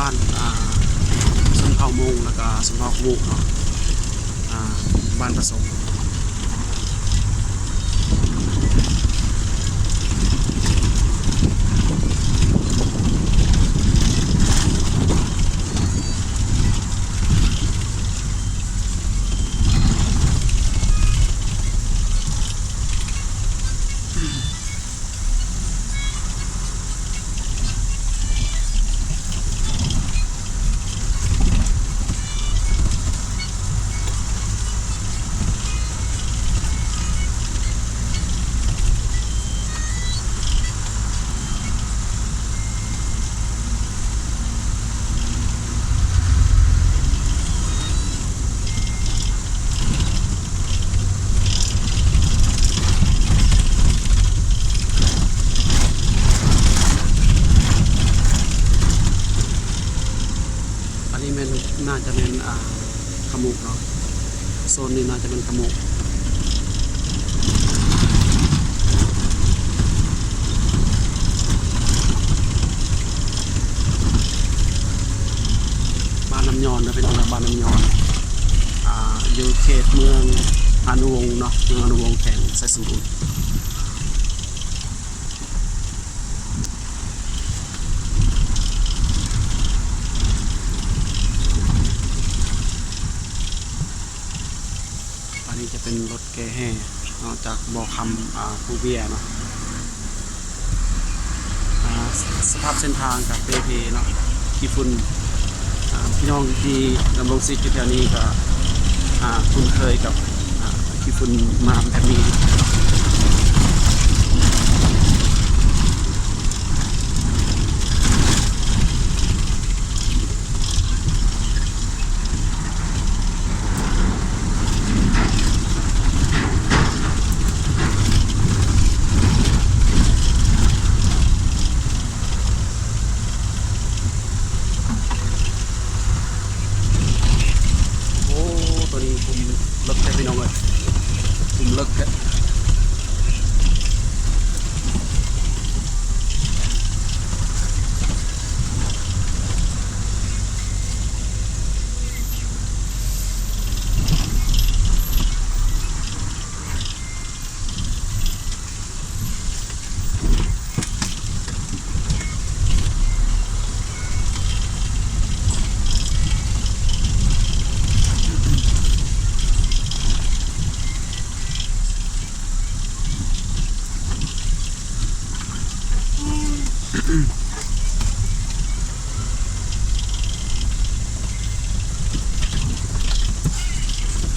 ບ້ານ ອ່າ ຊົນເຜົ່າມົ້ງ ແລ້ວກະຊົນເຜົ່າຂະມຸກເນາະ ອ່າ ບ້ານປະສົມ. ອັນນີ້ແມ່ນ ໜ້າຈະແມ່ນ ອ່າ ຂະມຸກເນາະ ໂຊນນີ້ໜ້າຈະແມ່ນຂະມຸກ. ບ້ານນ້ຳຍ້ອນເດີພີ່ນ້ອງເດີ ບ້ານນ້ຳຍ້ອນ ອ່າ ຢູ່ເຂດເມືອງອານຸວົງເນາະ ເມືອງອານຸວົງ ແຂວງໄຊສົມບູນ. ອັນນີ້ຈະເປັນລົດແກ່ແຮ່ເນາະ ຈາກບໍ່ຄຳ ອ່າ ພູເບຍເນາະ. ອ່າ ສະພາບເສັ້ນທາງກະເປ່ເພເນາະ ຂີ້ຝຸ່ນ. ອ່າ ພີ່ນ້ອງທີ່ດຳລົງຊີວິດຢູ່ແຖວນີ້ກະ ອ່າ ຄຸ້ນເຄີຍກັບ ອ່າ ຂີ້ຝຸ່ນມາແບບນີ້. ໂອ້ ໂຕນີ້ຂຸມເລິກແທ້ພີ່ນ້ອງເອີຍ ຂຸມເລິກແທ້.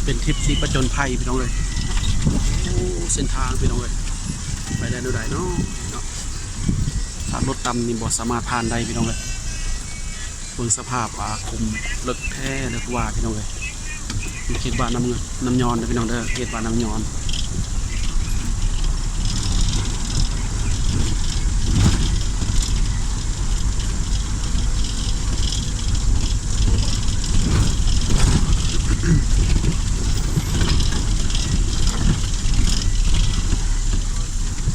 ເປັນທຣິບທີ່ປະຈົນໄພພີ່ນ້ອງເອີຍ. ໂອ້ ເສັ້ນທາງພີ່ນ້ອງເອີຍ ໄປໄດ້ແນວໃດເນາະ ເນາະ ຖ້າລົດຕ່ຳນີ້ບໍ່ສາມາດຜ່ານໄດ້ພີ່ນ້ອງເອີຍ. ເບິ່ງສະພາບ ອ່າ ຂຸມເລິກແທ້ເລີກວ່າພີ່ນ້ອງເອີຍ. ເຂດບ້ານນ້ຳເງິນ ນ້ຳຍ້ອນເດີພີ່ນ້ອງເດີ ເຂດບ້ານນ້ຳຍ້ອນ.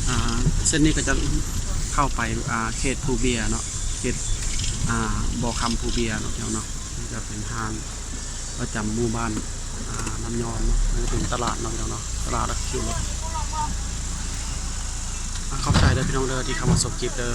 ອ່າ ເສັ້ນນີ້ກະຈະເຂົ້າໄປ ອ່າ ເຂດພູເບຍເນາະ ເຂດ ອ່າ ບໍ່ຄຳພູເບຍເນາະ ພີ່ນ້ອງເນາະ. ນີ້ກະເປັນຮ້ານປະຈຳໝູ່ບ້ານ ອ່າ ນ້ຳຍ້ອນເນາະ ນີ້ກະເປັນຕະຫຼາດເນາະ ພີ່ນ້ອງເນາະ ຕະຫຼາດແລ້ວກະຄິວລົດ. ອ່າ ຂອບໃຈເດີພີ່ນ້ອງເດີ ທີ່ເຂົ້າມາຊົມຄລິບເດີ.